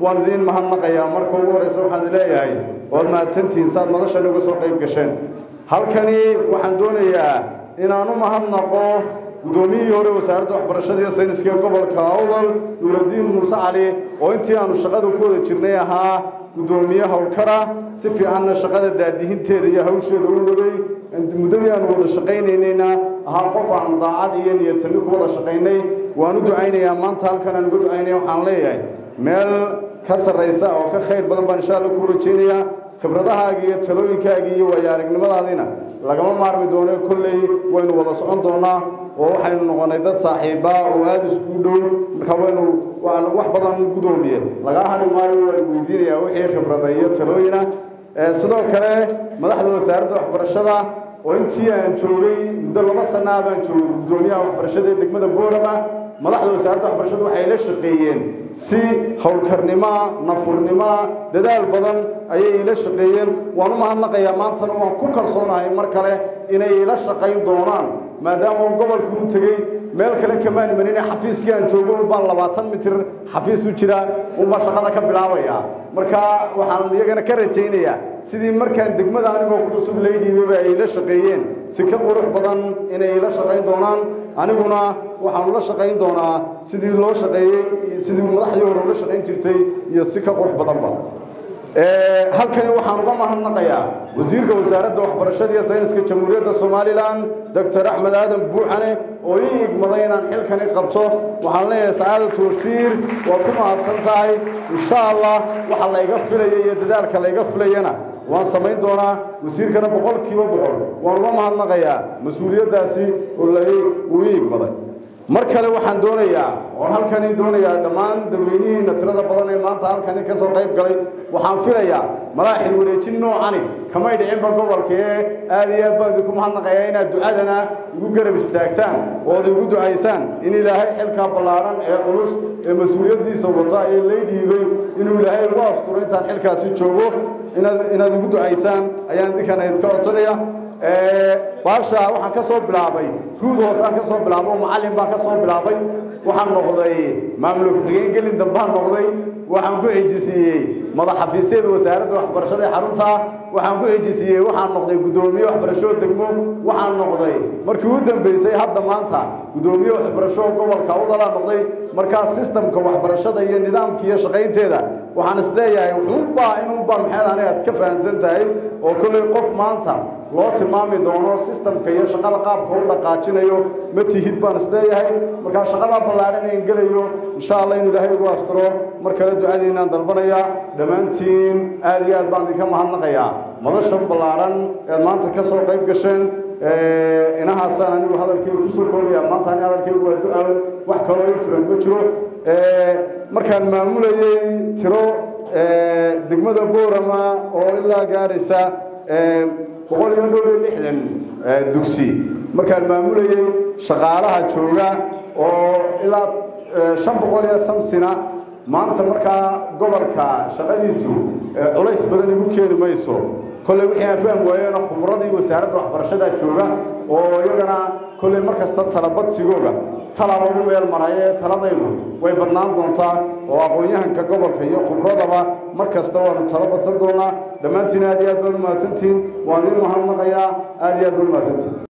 Waan idiin mahadnaqayaa. Marka ugu horreysa waxaan leeyahay waad mahadsantihiin saad madashan uga soo qayb gasheen. Halkani waxaan doonayaa inaan u mahadnaqo guddoomiyihii hore wasaaradda waxbarashada iyo sayniska ee gobolka Awdal, Nuuraddiin Muuse Cali, oo intii aanu shaqada ku wada jirnay ahaa guddoomiye howlkara, si fiicanna shaqada daadihinteeda iyo hawsheeda u waday. Muddadii aanu wada shaqaynaynayna ahaa qof aanu daacad iyo niyadsami ku wada shaqaynay. Waan u ducaynayaa maanta, halkan aan uga ducaynaya. Waxaan leeyahay meel ka sarraysa oo ka khayr badan baan insha alla kuu rajaynayaa. Khibradahaaga iyo talooyinkaaga iyo waayo aragnimadaadiina lagama maarmi doono. Kolley waynu wada socon doonaa oo waxaynu noqonnay dad saaxiibbaa oo aada iskugu dhow. Marka waynu wax badan gudoomiye lagaa hadhi maayo, waan weydiinayaa wixii khibrada iyo talooyina. Sidoo kale madaxda wasaaradda waxbarashada oo intii aan joogay muddo 2 sanaa baan joogay guddoomiyaha waxbarashada ee degmada Boorama, madaxda wasaaradda waxbarashadu waxay la shaqeeyeen si howlkarnimoa, nafurnimoa, dadaal badan ayay ila shaqeeyeen. Waan u mahadnaqayaa. Maantana waan ku kalsoonahay mar kale inay ila shaqayn doonaan, maadaama gobolkii u tegey meel kale kamaan imanine xafiiskii aan joogo unbaan 20 mitir xafiis u jira unbaa shaqada ka bilaabaya. Marka waxaan iyagana ka rajaynayaa sidii markaan degmada anigoo ku cusub lay dhiibaba ay ila shaqeeyeen si ka qurux badan inay ila shaqayn doonaan. Aniguna waxaanu la shaqayn doonaa sidii loo shaqeeyey, sidii madaxdii hore ula shaqayn jirtay iyo si ka qurux badanba. Halkani waxaan uga mahadnaqayaa wasiirka wasaaradda waxbarashada iyo sayniska Jamhuuriyadda Somalilan, Doctor Axmed Aadan Buuxane, oo ii igmaday inaan xilkani qabto. Waxaan leeyahay sacaadatu wasiir, waa ku mahadsan tahay. Insha Allah waxa layga filaya iyo dadaalka layga filayana waan samayn doonaa. Wasiirkana 100% waan uga mahadnaqayaa mas-uuliyaddaasi oo uu ii igmaday. Mar kale waxaan doonayaa oon halkani doonayaa dhammaan dadweynihiina tirada badan ee maanta halkani ka soo qayb galay. Waxaan filayaa malaaxil wareejin noocani kamay dhicinba gobolka ee aad iyo aad baan idinku mahadnaqayaa inaad ducadana igu garab istaagtaan ood igu ducaysaan in Ilaahay xilkaa ballaadhan ee culus ee mas-uuliyaddiisa wata ee lay dhiibay inuu Ilaahay igu asturo intaan xilkaasi joogo. Inaad igu ducaysaan ayaan idinkana idinka codsanaya. Baasha waxaan ka soo bilaabay ruud hoosaan ka soo bilaabay oo macallin baan ka soo bilaabay. Waxaan noqday maamul ku-xigeen, gelin dambaan noqday. Waxaan ku xijisiiyey madax xafiisyada wasaaradda waxbarashada ee xarunta. Waxaan ku xijisiiyey waxaan noqday guddoomiye waxbarasho degmo. Waxaan noqday markii u dambeysay hadda maanta guddoomiye waxbarasho gobolka Awdalaa noqday. Markaa sistamka waxbarashada iyo nidaamka iyo shaqaynteeda waxaan isleeyahay wuxuunbaa inuunbaa maxay aniga aad ka fahamsan tahay, oo kolley qof maanta loo tilmaami doono sistamka iyo shaqada qaabka u dhaqaajinayo ma tihid baan isleeyahay. Markaa shaqada ballaaran een gelayo insha Allah inuu Ilaahay ugu asturo. Mar kale ducadiinaan dalbanayaa. Dhammaantiin aad iyo aad baan idinka mahadnaqayaa madashan ballaaran eed maanta ka soo qayb gasheen. Inahaasaan anigu hadalkayga kusoo koobaya maanta. Ani hadalkaygu waa ducaawn, wax kaloo ii furan ma jiro. Markaan maamulayey tiro degmada Boorama oo ilaa gaadhaysa 165 dugsi, markaan maamulayey shaqaalaha jooga oo ilaa 500 iyo samsina, maanta markaa gobolka shaqadiisu culays badan igu keeni mayso. Kolley wixii aan fahmi waayena khubradii wasaaradda waxbarashadaa jooga oo iyagana kolley mar kasta talabadsigooga tala lagu meel marayo ee taladaydu way badnaan doontaa, oo aqoon-yahanka gobolka iyo khubradaba mar kasta waanu talo badsan doonaa. Dhammaantiin aad iyo aad baad u mahadsantihiin. Waan idiin mahadnaqayaa. Aad iyo aad baad u mahadsantihiin.